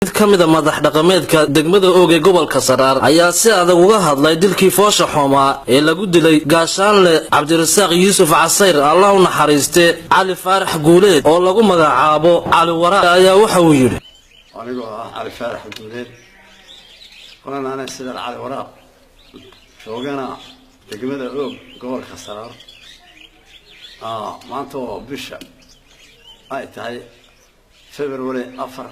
Mid ka mida madax dhaqameedka degmada Oog ee gobolka Saraar ayaa si adag uga hadlay dilkii foosha xumaa ee lagu dilay gaashaanle Cabdirasaaq Yuusuf Casayr, Allah u naxariiste. Cali Faarax Guuleed oo lagu magacaabo Cali Waraaq ayaa waxa uu yidhi: Anigoo ah Cali Faarax Guuleed, kulanaana sida Cali Waraaq, joogana degmada Oog, gobolka Saraar, maanta oo bisha ay tahay February 4,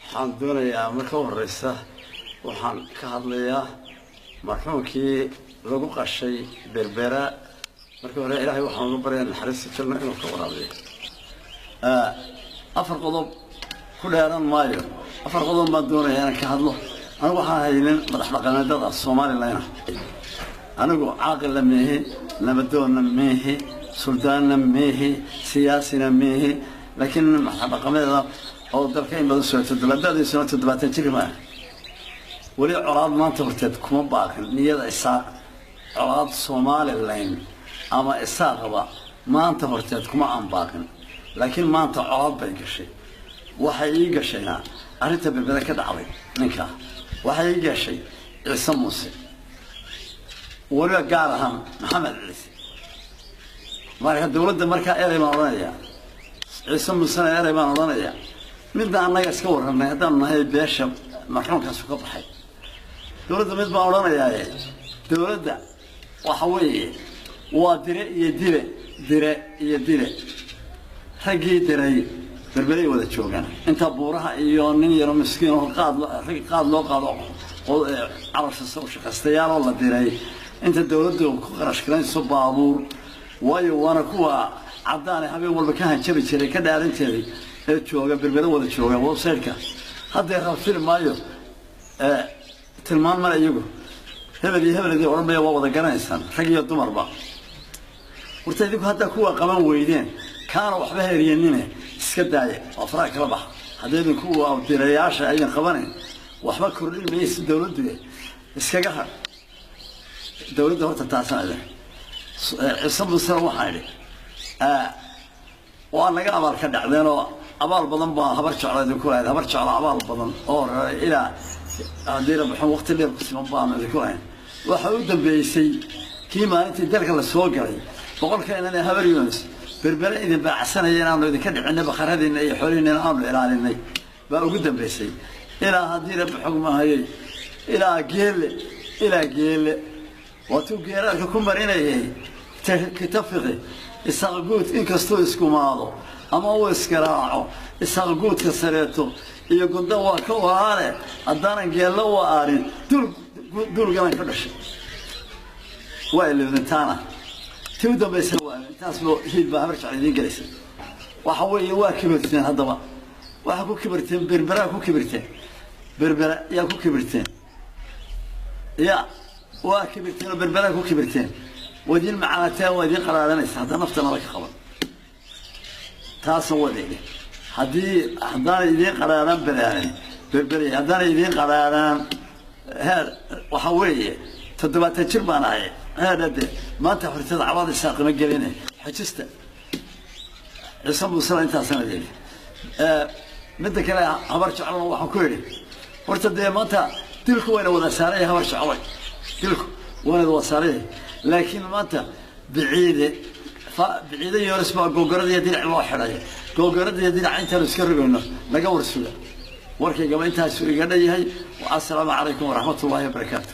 waxaan doonayaa marka horeysa waxaan ka hadlayaa marxuumkii lagu qashay Berbera. Marka hore Ilaahay waxaan uga baryaa naxariista janno inuu ka waraabiyo. Afar qodob ku dheeran maayo, afar qodob baan doonaya inaan ka hadlo. Anigu waxaan haynin madax dhaqameedada Somalilan. Anigu caaqilla meehi, nabadoonna meehi, suldaanna meehi, siyaasina meehi, laakiin madax dhaqameeda oo dalka in badan soo toddobaadadiisuna 70 jir maa. Weli colaad maanta horteed kuma baaqin niyada Isaaq. Colaad Somalilan ama Isaaqaba maanta horteed kuma aan baaqin, laakiin maanta colaad bay gashay. Waxay ii gashayna arrinta Berbera ka dhacday ninkaa. Waxay ii gashay Ciise Muuse, weliba gaar ahaan Maxamed Ciise. Marka dawladda markaa erey baan odhanayaa, Ciise Muusena erey baan odhanayaa. Midna annaga iska warranay haddaanu nahay beesha marxuumkaasu ka baxay. Dawladda mid baan odhanayaaye, dawladda waxa weeye waa dire iyo dile, dire iyo dile. Raggii diray Berberay wada joogaan. Inta buuraha iyo nin yaro miskiin oo qaad rag qaad loo qaado oo calosha u shaqaystayaaloo la diray, inta dawladdu ku qarash galayso baabuur, waayo waana kuwa caddaane habeen walba ka hanjabi jiray, ka dhaaran jiray, ee jooga Berbere wada jooga website-ka. Haddee rabfili maayo, tilmaan male iyagu hebel iyo hebeledii odhan maya, waa wada garanaysaan rag iyo dumarba. Horta idinku haddaa kuwa qaban weydeen, kaana waxba heriyanine, iska daaya oo faraha kala baxa. Haddii idinku dirayaasha aydan qabanayn, waxba kordhin maysa dawladdu, iskaga har dawladda. Horta taasaan idin Ciise Muusena waxaan idhi, waa naga abaal ka dhacdeen oo abaal badan baa Habar Jeclo idinku lahayd. Habar Jeclo abaal badan oo reeray ilaa haddii la baxo waqti dheer ku siman baanu idinku lahayn. Waxa u dambeysay kii maalintii dalka la soo galay, 100-ka inan ee Habar Yunis Berbere idin baacsanaya inaanu idinka dhicinay, bakharadiina iyo xoolihiina aanu ilaalinay baa ugu dambeysay. Ilaa haddii la baxog mahayay, ilaa Geele, ilaa Geele waatuu geeraarka ku marinayay kitafiqi. Isaaqguud inkastuu iskumaado ama uu isgaraaco, Isaaqguudka sareeto iyo gunda waa ka walaale. Haddaanan Geello u aarin, duulgalan ka dhashay waa ilowdantaana. Tii u dambaysana waa intaasba hiil baa Habar Jecel idiin gelaysa. Waxa weeye waa kibirteen. Haddaba waxaa ku kibirteen Berberaa, ku kibirteen Berbera, yaa ku kibirteen, ya waa kibirteen oo Berberaa ku kibirteen. Waa idiin macaanateen, waa idiin qaraaranaysa. Hadda nafta nala ka qaban taasna wadeege. Haddii haddaanay idiin qaraaraan balaanay Berberi, haddaanay idiin qaraaraan heer, waxa weeye 70 jir baan ahay. Heer hade maanta xortada cabaad Isaaqima geline xejista. Ciise Muusena intaasana yidhi. Midda kale Habar Jeclona waxaan ku yidhi, horta dee maanta dilku wayna wada saaraya. Habar Jecloy, dilku wayna wada saaraya, laakiin maanta Biciide, Biciide Yoonis baa googoradiiyo dinac loo xidhay. Googoradiiyo dinac intaanu iska rogayno naga warsuga. Warkaygaba intaasu iga dhan yahay. Assalaamu calaykum waraxmat ullahi wabarakaatu.